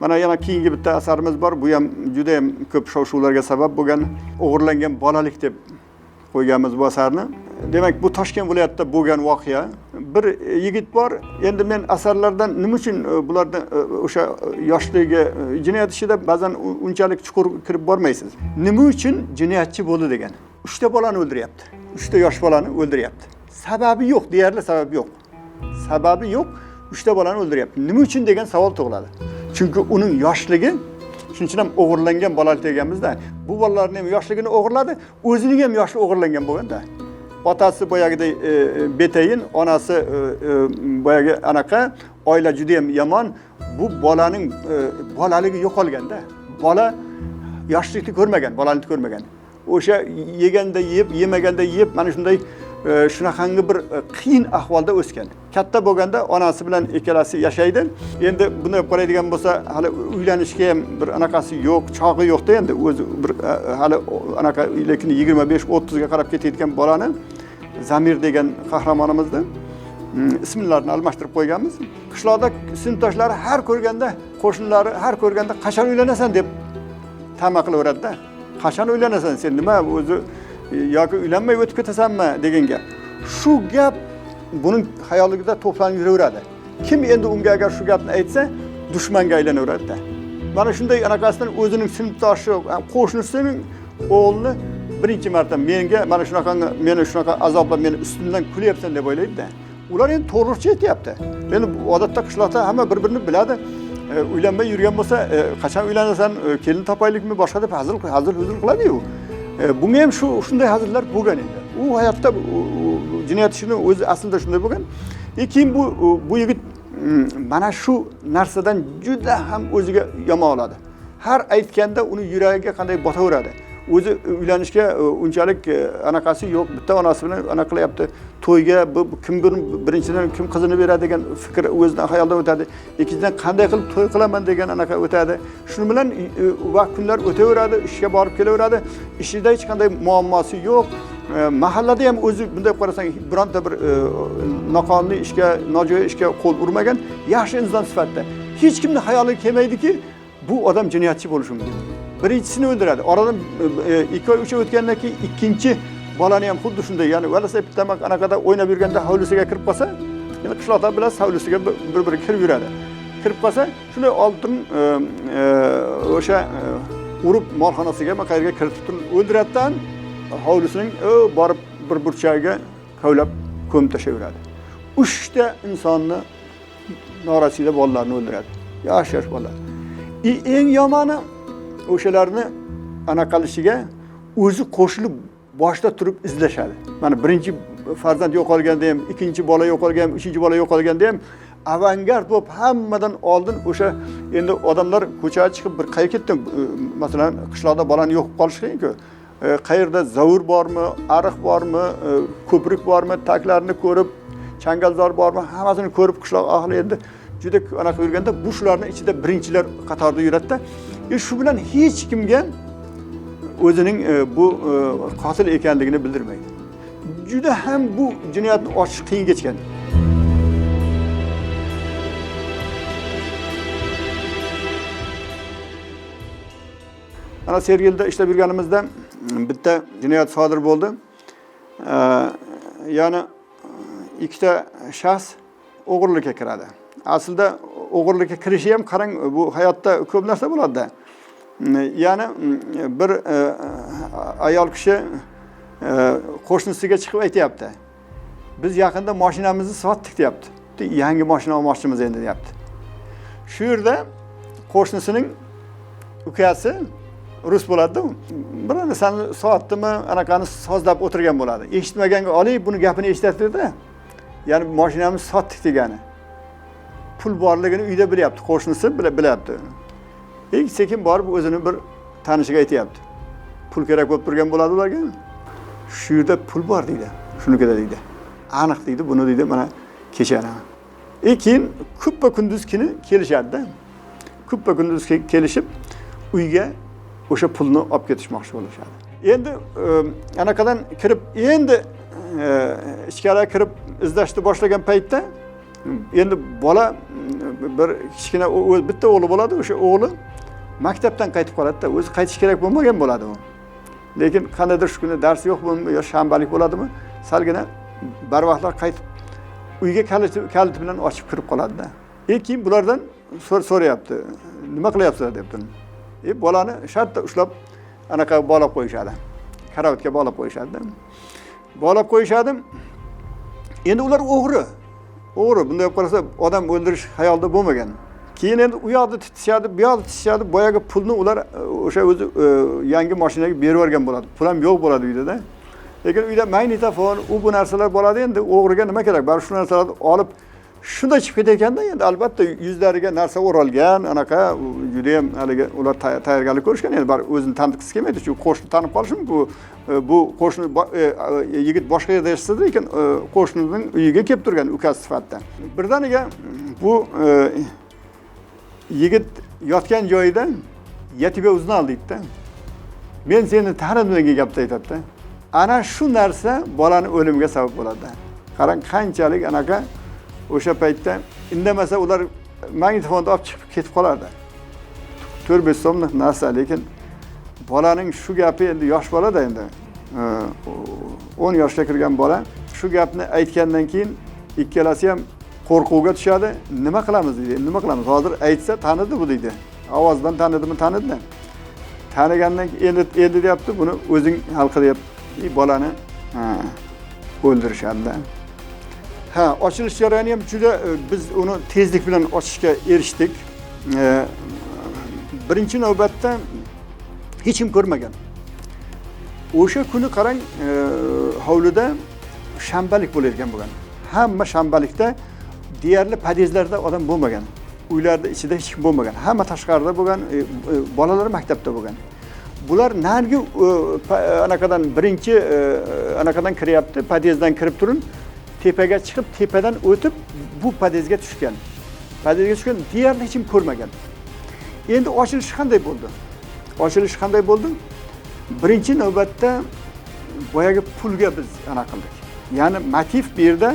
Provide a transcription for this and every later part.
Mana yana keyingi bitta asarimiz bor. Bu ham juda ham ko'p shov-shuvlarga sabab bo'lgan O'g'irlangan bolalik deb qo'yganmiz bu asarni. Demak, bu Toshkent viloyatida bo'lgan voqea. Bir yigit bor. Endi men asarlardan nima uchun bularni o'sha yoshligi jinoyat ishida ba'zan unchalik chuqur kirib bormaysiz. Nima uchun jinoyatchi bo'ldi degan. 3 ta bolani o'ldiryapti. 3 ta yosh bolani o'ldiryapti. Sababi yo'q, deyarli sababi yo'q. Sababi yo'q, 3 ta bolani o'ldiryapti. Nima uchun degan savol tug'iladi. Chunki uning yoshligi, shuning uchun ham o'g'irlangan bolalik deganmizda. Bu bolalarning ham yoshligini o'g'irladi, o'zining ham yoshli o'g'irlangan bo'lganda. Otasi boyagidek betayin, onasi boyagi anaqa, oila juda ham yomon. Bu bolaning bolaligi yo'qolganda. Bola yoshlikni ko'rmagan, bolalikni ko'rmagan. O'sha yeganda yeb, yemaganda yeb, mana shunday shunaqangi bir qiyin ahvolda o'sgan. Katta bo'lganda onasi bilan ikkalasi yashaydi. Endi buni qaraydigan bo'lsa, hali uylanishga ham bir anaqasi yo'q, chog'i yo'qda endi o'zi bir hali anaqa, lekin 25-30 ga qarab ketayotgan bolani Zamir degan qahramonimizni ismlarini almashtirib qo'yganmiz. Qishloqda sinfdoshlari har ko'rganda, qo'shnilari har ko'rganda qachon uylanasan deb tama qilaveradida. Qachon uylanasan sen, nima o'zi yoki uylanmay o'tib ketasanmi degan gap. Shu gap buning xayolida to'planib yuraveradi. Kim endi unga agar shu gapni aytsa, dushmanga aylanaveradi-da. Mana shunday anaqasidan o'zining sinfdoshi, qo'shnisining o'g'lini birinchi marta menga mana shunaqa, meni shunaqa azoblab, meni ustimdan kulyapsan deb o'ylaydi-da. Ular endi to'g'richa aytyapti. Endi odatda qishloqda hamma bir-birini biladi. Uylanmay yurgan bo'lsa, qachon uylanasan, kelin topaylikmi, boshqa deb hazil huzul qiladi-yu. Bunga ham shunday hazillar bo'lgan endi. U hayotda jinoyat ishini o'zi aslida shunday bo'lgan. Keyin bu yigit mana shu narsadan juda ham o'ziga yomon oladi. Har aytganda uni yuragiga qanday botaveradi. O'zi uylanishga unchalik anaqasi yo'q, bitta onasi bilan anaqa qilyapti. To'yga bu kim birinchidan kim qizini beradi degan fikr o'zidan xayoldan o'tadi. Ikkinchidan qanday qilib to'y qilaman degan anaqa o'tadi. Shuning bilan vaqt kunlar o'taveradi, ishga borib kelaveradi. Ishida hech qanday muammosi yo'q. Mahallada ham o'zi bunday qarasang bironta bir noqonuniy ishga, nojo'ya ishga qo'l urmagan, yaxshi inson sifatida. Hech kimning xayoliga kelmaydiki, bu odam jinoyatchi bo'lishi mumkin. Birinchisini o'ldiradi. Oradan 2 oy 3 oy o'tgandan keyin ikkinchi bolani ham xuddi shunday, ya'ni velosipedda anaqada o'ynab yurganda hovlisiga kirib qolsa, endi qishloqda bilasiz, hovlisiga bir-biri kirib yuradi. Kirib qolsa, shunday oldin o'sha urib molxonasiga, qayerga kiritib turib o'ldiraddan hovlisining borib bir burchagiga kovlab ko'mib tashlayveradi. 3 ta insonni norasida bolalarni o'ldiradi. Yosh-yosh bolalar. Eng yomoni o'shalarni anaqa qilishiga o'zi qo'shilib boshda turib izlashadi. Mana birinchi farzand yo'qolganda ham, ikkinchi bola yo'qolganda ham, uchinchi bola yo'qolganda ham avangard bo'lib hammadan oldin o'sha endi odamlar ko'chaga chiqib bir qayerga ketdi, masalan, qishloqda bolani yo'q qilib qolish qiyin-ku. Qayerda zavur bormi, ariq bormi, ko'prik bormi, taklarini ko'rib, changalzor bormi, hammasini ko'rib qishloq ahli endi juda anaqa yurganda bu shularni ichida birinchilar qatorida yuradida. Shu bilan hech kimga o'zining bu qotil ekanligini bildirmaydi. Juda ham bu jinoyatni ochish qiyin kechgan. Mana Sergelida ishlab yurganimizda bitta jinoyat sodir bo'ldi. Ya'ni ikkita shaxs o'g'irlikka kiradi. Aslida o'g'irlikka kirishi ham qarang, bu hayotda ko'p narsa bo'ladi-da. Ya'ni bir ayol kishi qo'shnisiga chiqib aytyapti. Biz yaqinda mashinamizni sotdik deyapti. Yangi mashina olmoqchimiz endi deyapti. Shu yerda qo'shnisining ukasi rus bo'ladi-da, bir narsani sotdimi, anaqani sozlab o'tirgan bo'ladi. Eshitmaganga olib buni gapini eshitadi-da. Ya'ni mashinamizni sotdik degani. Pul borligini uyda bilyapti, qo'shnisi bilyapti. Ilk sekin borib o'zini bir tanishiga aytyapti. Pul kerak bo'lib turgan bo'ladi ularga. Shu yerda pul bor deydi. Shunikida deydi. Aniq deydi, buni deydi, mana kecha. Keyin kuppa kunduz kuni kelishadi-da. Kuppa kunduz kelishib uyga o'sha pulni olib ketishmoqchi bo'lishadi. Endi anaqadan kirib, endi ichkariga kirib izlashni boshlagan paytda endi bola bir kichkina bitta o'g'li bo'ladi, o'sha o'g'li maktabdan qaytib qoladida, o'zi qaytish kerak bo'lmagan bo'ladi u. Lekin qandaydir shu kuni dars yo'q bo'lmi yo shanbalik bo'ladimi, salgina barvaqtlar qaytib uyga kaliti bilan ochib kirib qoladida. Keyin bulardan so'rayapti, nima qilyapsizlar debdi. Bolani shartta ushlab anaqa bog'lab qo'yishadi. Karavotga bog'lab qo'yishadi. Bog'lab qo'yishadi. Endi ular o'g'ri. O'g'ri, bunday olib qarasa odam o'ldirish xayolida bo'lmagan. Keyin endi u yoqda titishadi, bu yoqda titishadi, boyagi pulni ular o'sha o'zi yangi mashinaga berib yuborgan bo'ladi. Pul ham yo'q bo'ladi uydada. Lekin uyda magnitofon, u bu narsalar bo'ladi, endi o'g'riga nima kerak? Bari shu narsalarni olib shunday chiqib ketayotganda endi albatta yuzlariga narsa o'ralgan, anaqa juda ham haligi ular tayyorgarlik ko'rishgan, endi bari o'zini tanitgisi kelmaydi, chunki qo'shni tanib qolishi mumkin. Bu qo'shni yigit boshqa yerda yashasa, lekin qo'shnining uyiga kelib turgan ukasi sifatida. Birdaniga bu yigit yotgan joyida "Я тебя узнал" deydi-da. Men seni tanidim degan gapni aytadi-da. Ana shu narsa bolani o'limiga sabab bo'ladi. Qarang, qanchalik anaqa o'sha paytda indamasa ular magnitofonni olib chiqib ketib qolardi. 4-5 so'mlik narsa, lekin bolaning shu gapi, endi yosh bolada endi 10 yoshga kirgan bola shu gapni aytgandan keyin ikkalasi ham qo'rquvga tushadi. Nima qilamiz deydi, nima qilamiz? Hozir aytsa tanidi bu deydi. Ovozdan tanidimi, tanidi. Tanigandan keyin endi deyapti, buni o'zing hal qil deyapti. Bolani o'ldirishadi. Ha, ochilish jarayoni ham juda, biz uni tezlik bilan ochishga erishdik. Birinchi navbatda hech kim ko'rmagan. O'sha kuni qarang, hovlida shanbalik bo'layotgan bo'lgan. Hamma shanbalikda deyarli podyezdlarda odam bo'lmagan. Uylarda ichida hech kim bo'lmagan. Hamma tashqarida bo'lgan, bolalar maktabda bo'lgan. Bular narigi anaqadan birinchi anaqadan kiryapti, podyezddan kirib turib, tepaga chiqib, tepadan o'tib bu podyezga tushgan. Podyezga tushgan, deyarli hech kim ko'rmagan. Endi ochilishi qanday bo'ldi? Ochilishi qanday bo'ldi? Birinchi navbatda boyagi pulga biz ana qildik. Ya'ni motiv bu yerda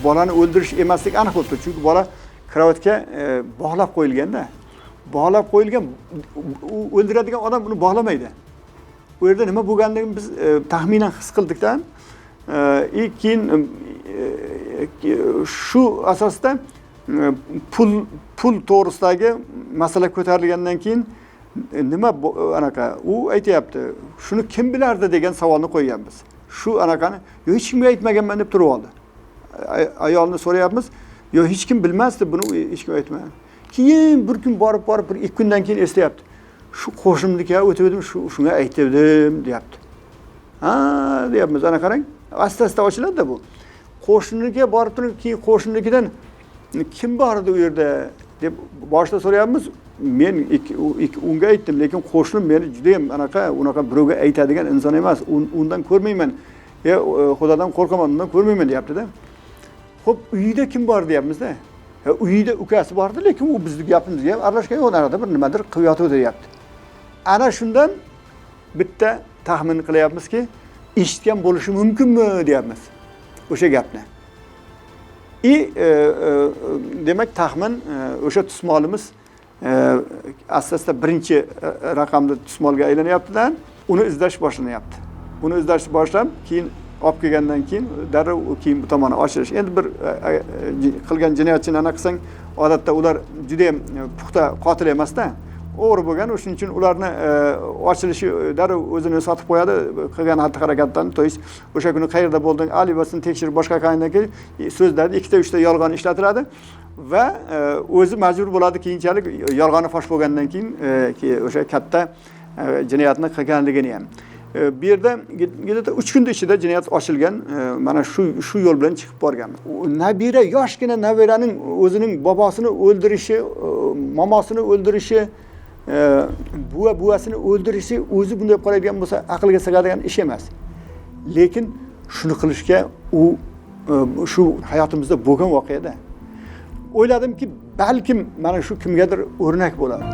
bolani o'ldirish emasligi aniq bo'ldi. Chunki bola kravatga bog'lab qo'yilganda, bog'lab qo'yilgan, u o'ldiradigan odam uni bog'lamaydi. U yerda nima bo'lganligini biz taxminan his qildikdan, keyin shu asosda pul to'g'risidagi masala ko'tarilgandan keyin nima anaqa u aytyapti, shuni kim bilardi degan savolni qo'yganmiz. Shu anaqani yo hech kimga aytmaganman deb turib oldi. Ayolni so'rayapmiz, yo hech kim bilmasdi buni, hech kim aytmagan. Keyin bir kun borib bir ikki kundan keyin eslayapti. Shu qo'shnimnikiga o'tib edim, shunga aytdim deyapti. Ha, deyapmiz, ana qarang, asta-asta ochiladi bu. Qo'shninikiga borib turib, keyin qo'shninikidan kim bor edi u yerda deb boshida so'rayapmiz. Men unga aytdim, lekin qo'shnim meni juda ham anaqa unaqa birovga aytadigan inson emas, undan ko'rmayman. Xudodan qo'rqaman, undan ko'rmayman deyapti-da. Xo'p, uyida kim bor deyapmiz-da. Uyida ukasi bordi, lekin u bizni gapimizga ham aralashgan yo'q, arada bir nimadir qilib yotuvdi deyapti. Ana shundan bitta taxmin qilyapmizki, eshitgan bo'lishi mumkinmi deyapmiz o'sha gapni. Demak taxmin o'sha tusmolimiz asta-asta birinchi raqamli tusmolga aylanyapti-dan, uni izlash boshlanyapti. Uni izlash boshlab, keyin olib kelgandan keyin darrov keyin bu tomoni ochilish. Endi bir qilgan jinoyatchini anaqa qilsang, odatda ular juda ham puxta qotil emasda, o'g'ri bo'lgan, shuning uchun ularni ochilishi darrov o'zini sotib qo'yadi qilgan xatti-harakatdan. To есть o'sha kuni qayerda bo'lding, alibasini tekshirib boshqa qayerdan keyin so'zlarda ikkita uchta yolg'on ishlatiladi va o'zi majbur bo'ladi keyinchalik yolg'oni fosh bo'lgandan keyin o'sha katta jinoyatni qilganligini ham. Bu yerda где-то 3 kun ichida jinoyat ochilgan, mana shu yo'l bilan chiqib borgan. Nabira, yoshgina nabiraning o'zining bobosini o'ldirishi, momosini o'ldirishi, buva buvasini o'ldirishi o'zi bunday qaraydigan bo'lsa aqlga sig'adigan ish emas. Lekin shuni qilishga u shu hayotimizda bo'lgan voqeada. O'yladimki, balkim mana shu kimgadir o'rnak bo'ladi.